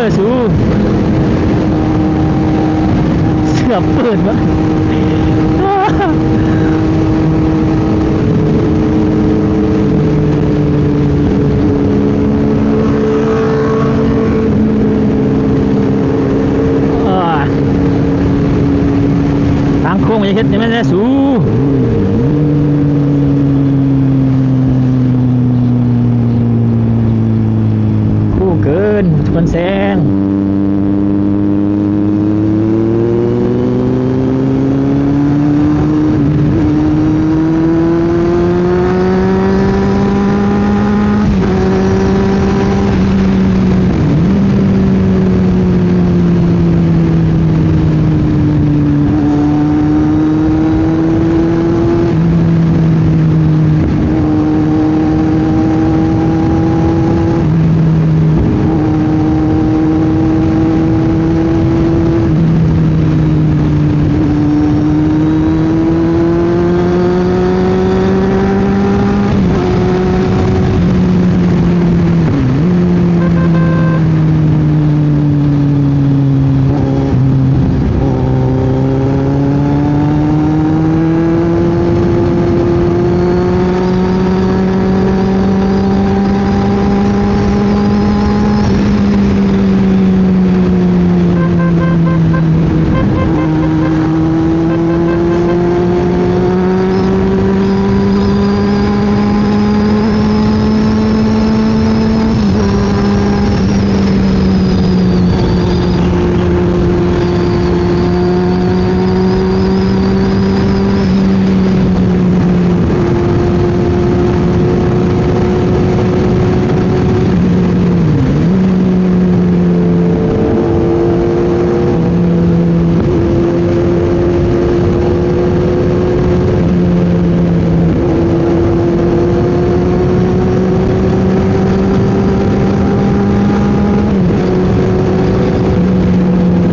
ສູ ເສືອເປີດວະ. ທາງໂຄ້ງຢ່າເຮັດໃຫ້ມັນແນ່ສູ ຄູ່ເກີນ ຄວນແຊງ.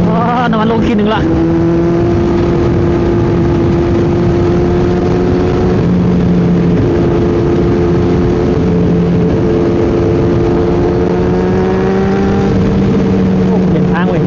ອໍ ນ້ຳມັນລົງຂີດໜຶ່ງລະ. ໂອ້ ປ່ຽນທາງເວີຍ.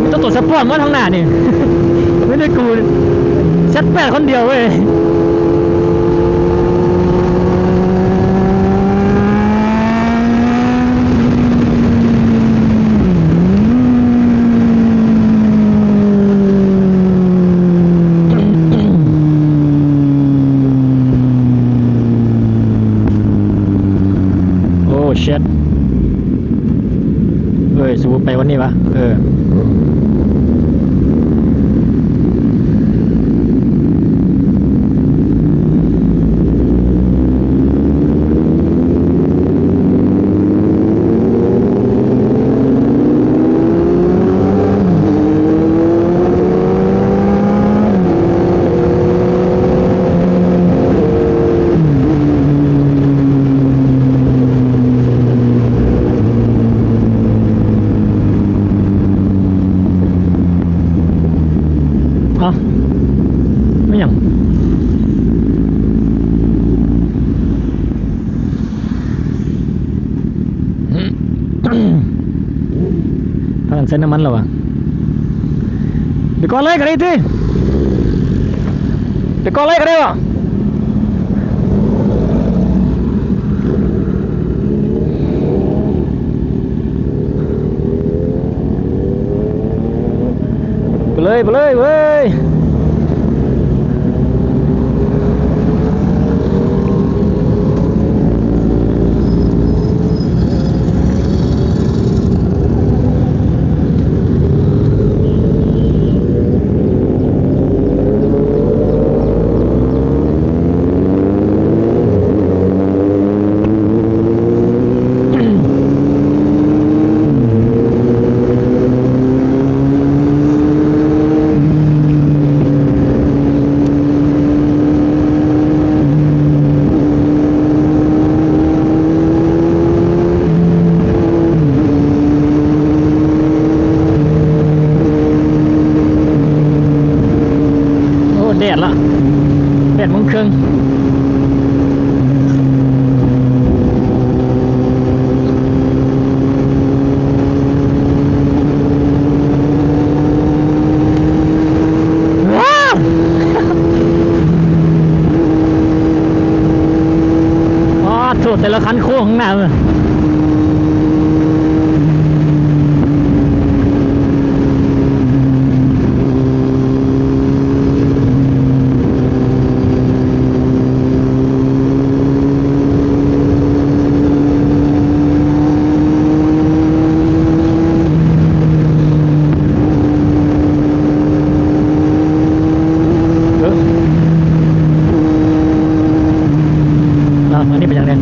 ມີແຕ່ໂຕສະປອດໝົດທາງໜ້ານີ້ ມີແຕ່ກູແຊັດແປດຄົນດຽວເວີຍ. ໂອ້ ຊິດ ເອີຍ ສູໄປວັນນີ້ວະ? ເອີ. ເອົ້າ ແມ່ນຫຍັງ? ພາກັນໃສ່ນ້ຳມັນແລ້ວວະ? ໄປກ່ອນເລີຍກໍໄດ້ຕິ ໄປກ່ອນເລີຍກໍໄດ້ວະ? ໄປເລີຍ ໄປເລີຍເວີຍ. ດໂມງເຄິ່ງ. ປາດໂທ້ ແຕ່ລະຄັນໂຄ້ງຂ້າງໜ້າ. ເອີ ອ້າວ ອັນນີ້ເປັນຫຍັງແດ່?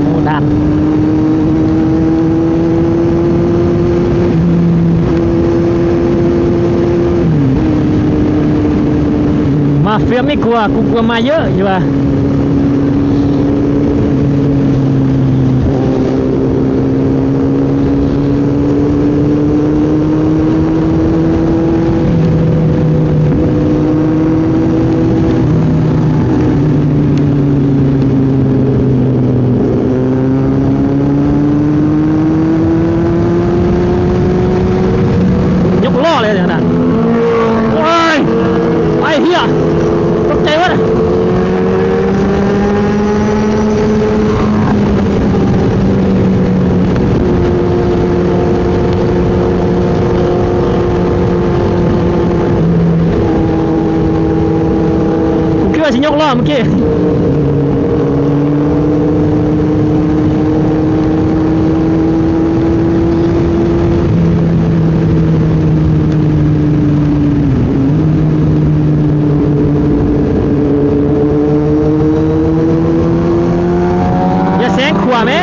ໂອ້ ດ່ານ ມາເຟມນີ້ ກວ່າ ກູກວ່າມາເຍອະຢູ່ວ່າ. ຍົກລໍ້ເລີຍນະ. ໂອ້ຍ ໄອ້ເຫ້ຍ ຕົກໃຈເວີ້ຍ. ກູເກືອບຊິຍົກລໍ້ເມື່ອກີ້. ຢ່າແຊງຂວາແມ້.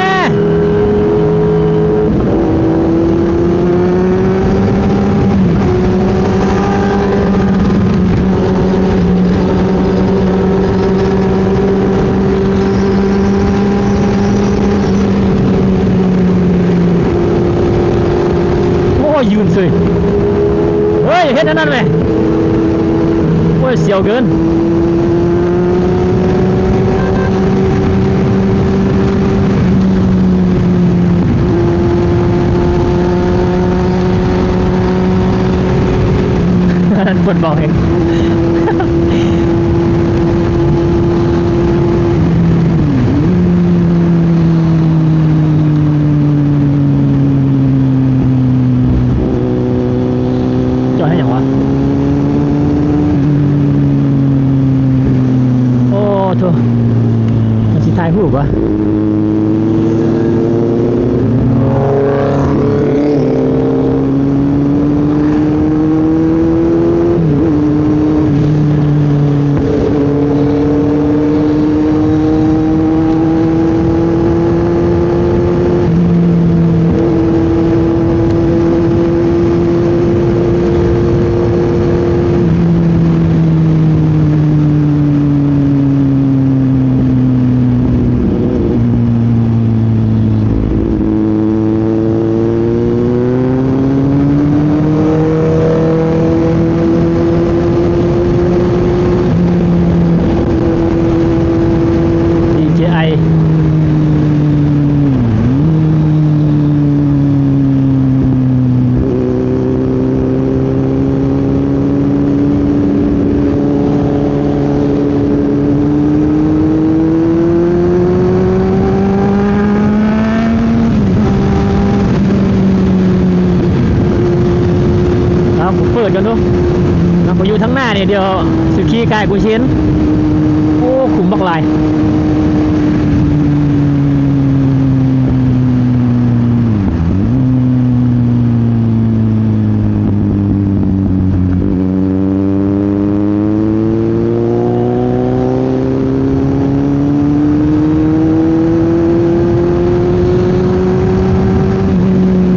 ໂອ້ຍ ຢືນເສີຍ. ເຮີ້ຍ ເຮັດອັນນັ້ນແມ. ໂອ້ຍ ສຽວເກີນ. ອັນນັ້ນເພິ່ນເວົ້າເອງ. ຈອດເຮັດຫຍັງວະ? ໂອ້ໂທ້ ມັນຊິຖ່າຍຮູບວະ? ໂ ເປີດກ່ອນດູ ມັນກໍຢູ່ທາງໜ້ານີ້ ດຽວຊິຂີ່ກາຍກູຊິເຫັນ. ໂອ້ ຂຸມບັກຫຼາຍ.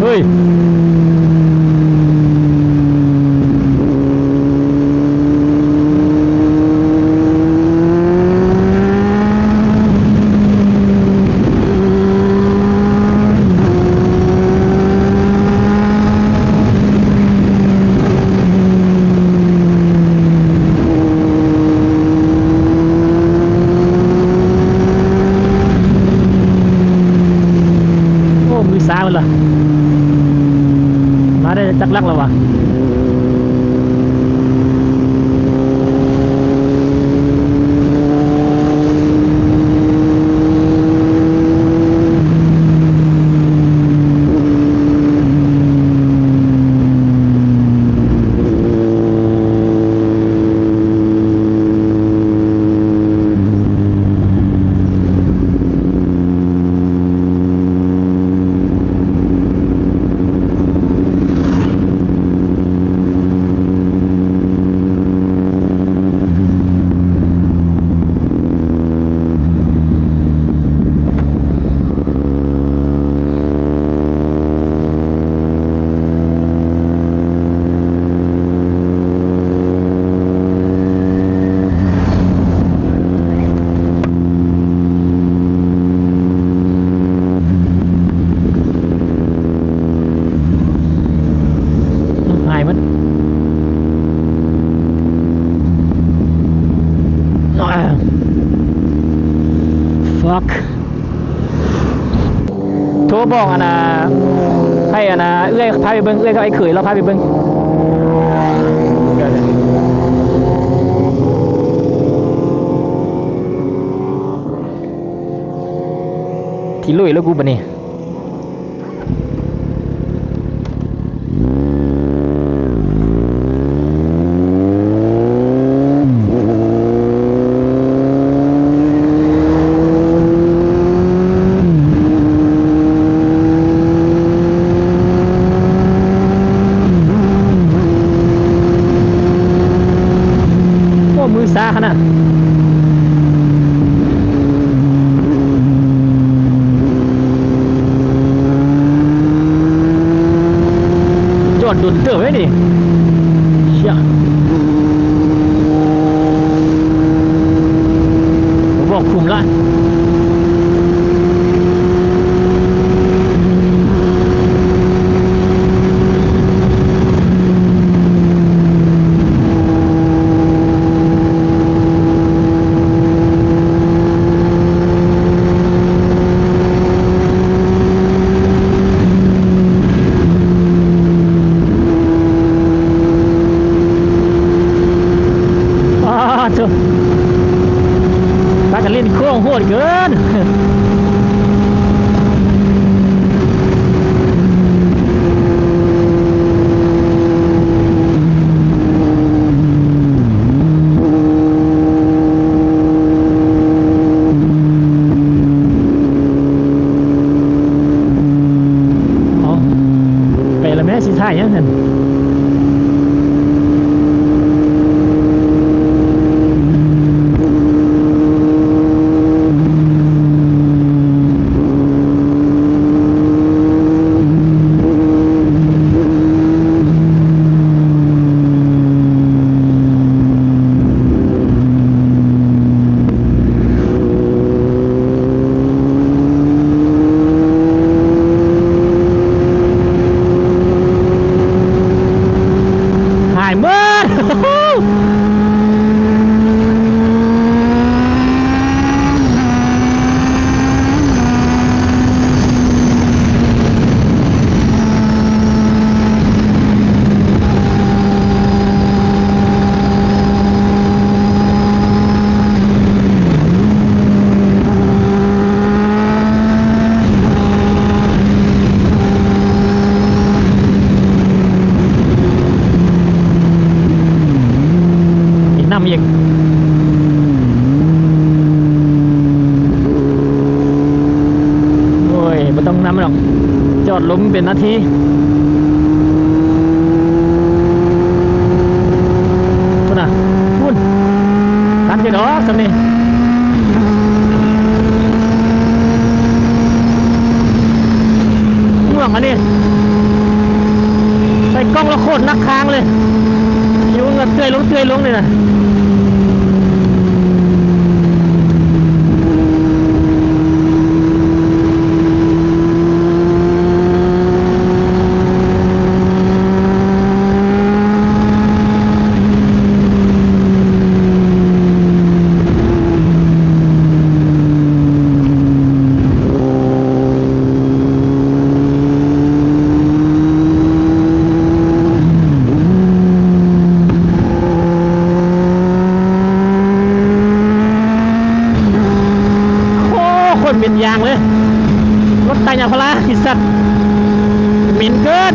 ເຮີ້ຍ ໂອ້ ມືຊ້າເບິດລະ ມາໄດ້ຈັກຫຼັກແລ້ວວະ? ຫາຍໝົດ. ໂທບອກອັນນ່າ ໃຫ້ອັນນ່າ ເອື້ອຍພາໄປເບິ່ງ ເອື້ອຍກັບອ້າຍເຂີຍລາວພາໄປເບິ່ງ. ທີ່ລຸຍແລ້ວກູບັດນີ້. ໂອ້ ມືຊ້າຂະໜາດ. ຈອດດົນເຕີບເດ້ນີ້ ເຊຍ ບໍ່ບອກຄຸ້ມລະ. ປາດໂທ້ ພາກັນຫຼິ້ນໂຄ້ງໂຫດເກີນ. ເອົາ ໄປລະແມ່ ຊິຖ່າຍຫຍັງຫັ້ນ? ໂ ອີກ ໂອ້ຍ ບໍ່ຕ້ອງນຳດອກ ຈອດລົມເປັນນາທີ ພຸ້ນນະ ພຸ້ນ ທັນຢູ່ດອກຊ່ຳນີ້ ຫ່ວງອັນນີ້ ໃສ່ກ້ອງແລ້ວໂຄດໜັກຄາງເລີຍ ຢູ່ເຫື່ອເຕື້ອຍລົງເຕື້ອຍລົງນີ້ນະ. ໂອ້ ຄົນເໝັນຢາງເລີຍ ລົດໄຖຍາງພາລາ ອີສັດ ເໝັນເກີນ.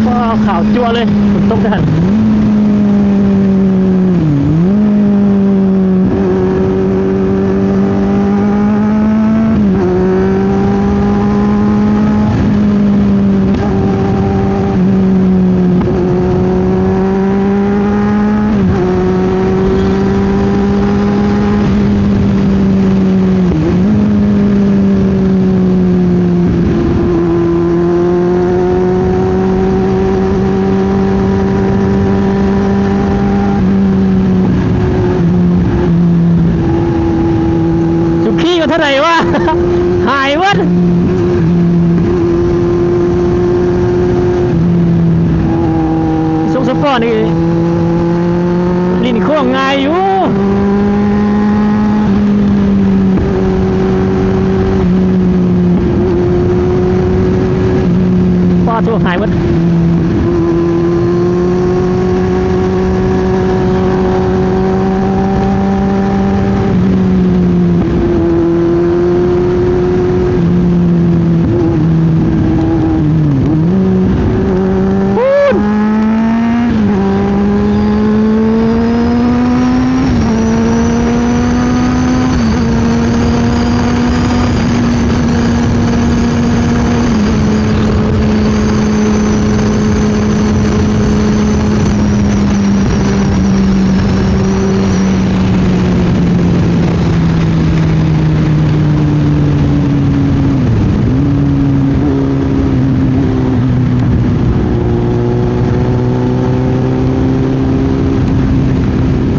ວ້າວ ຂາວຈັ້ວເລີຍ ຝົນຕົກຫັ້ນ. ສຸຂີວ່າເທົ່າໃດວະ? ຫາຍເບິດ. ຊົງສະປອດນີ້ຫຼິ້ນຂວ້າງງ່າຍຢູ່. ປາໂທ້ ຫາຍເບິດ.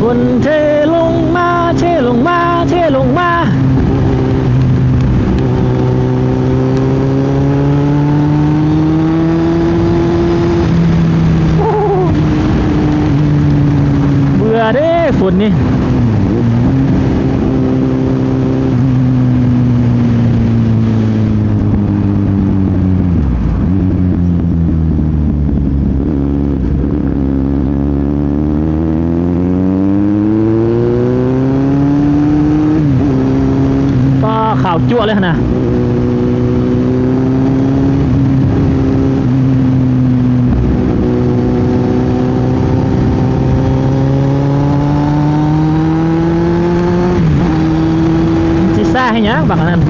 ຝົນເທລົງມາ ເທລົງມາ ເທລົງມາ. ເບື່ອເດ້ຝົນນີ້. ປ້າ ຂາວຈັ້ວເລີຍຫັ້ນນະ. ຊິຊ້າໃຫ້ຫຍັງບັກອັນນັ້ນ.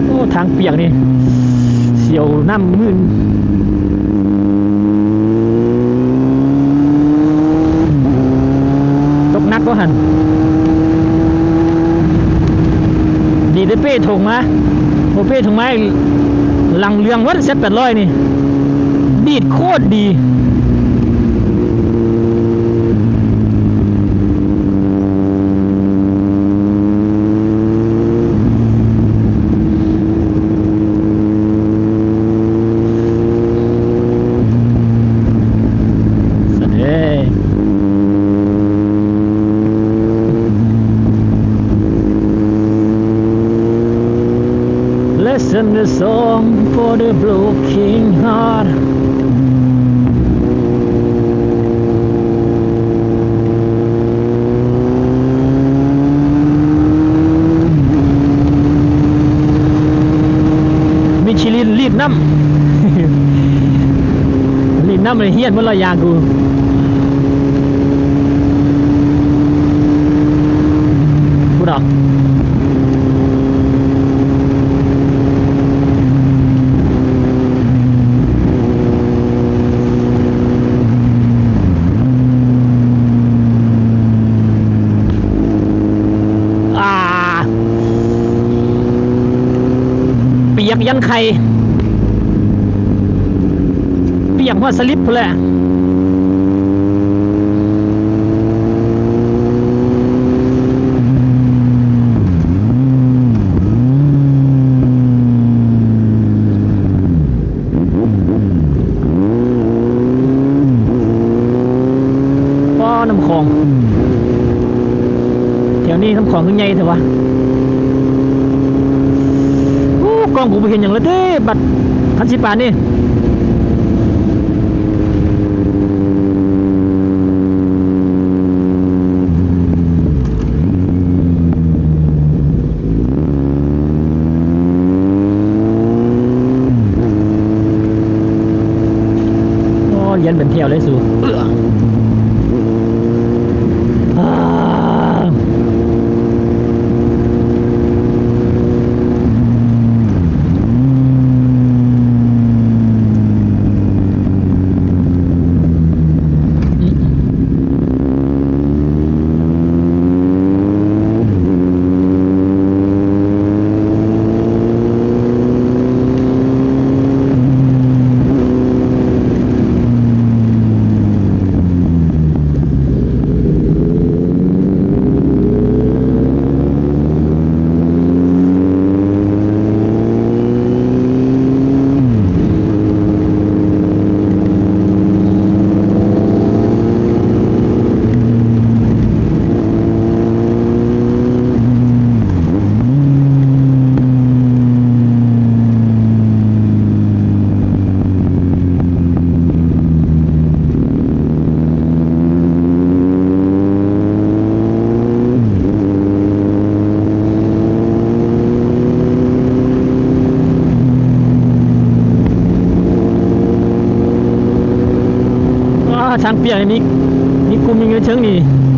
ໂອ້ ທາງປຽກນີ້ ສຽວນ້ຳມື່ນ. ຕົກໜັກບໍ່ຫັ້ນ? ດີແຕ່ເປ້ຖົງມາ ໂອ ເປ້ຖົງມາ ຫຼັງເຫຼືອງເບິດ ແຊັດແປດຮ້ອຍນີ້ ດີດໂຄດດີ. Send a song for the broken heart. ມີຂີ້ລີດ ລີດນ້ຳ ລີດນ້ຳ ໄອ້ ຮຽນໝົດແລ້ວຢາກູ ພຸ້ນເອົາ. ອາ ປຽກຢັນໄຂ່ ປຽກຮອດສະລິບພຸ້ນແຫຼະ. ປ້າ ນ້ຳຂອງ ແຖວນີ້ນ້ຳຂອງຄືໃຫຍ່ແທ້ວະ. ໂອ້ ກ້ອງກູບໍ່ເຫັນຫຍັງເລີຍເດ້ ບັດຄັນຊິປານນີ້. ອໍ ລຽນເປັນແຖວເລີຍສູ. ອາ ອ້າ ທາງປ່ຽກນີ້ມີ ມີກຸ່ມອີ່ຫຍັງຢູ່ເທິງນີ້.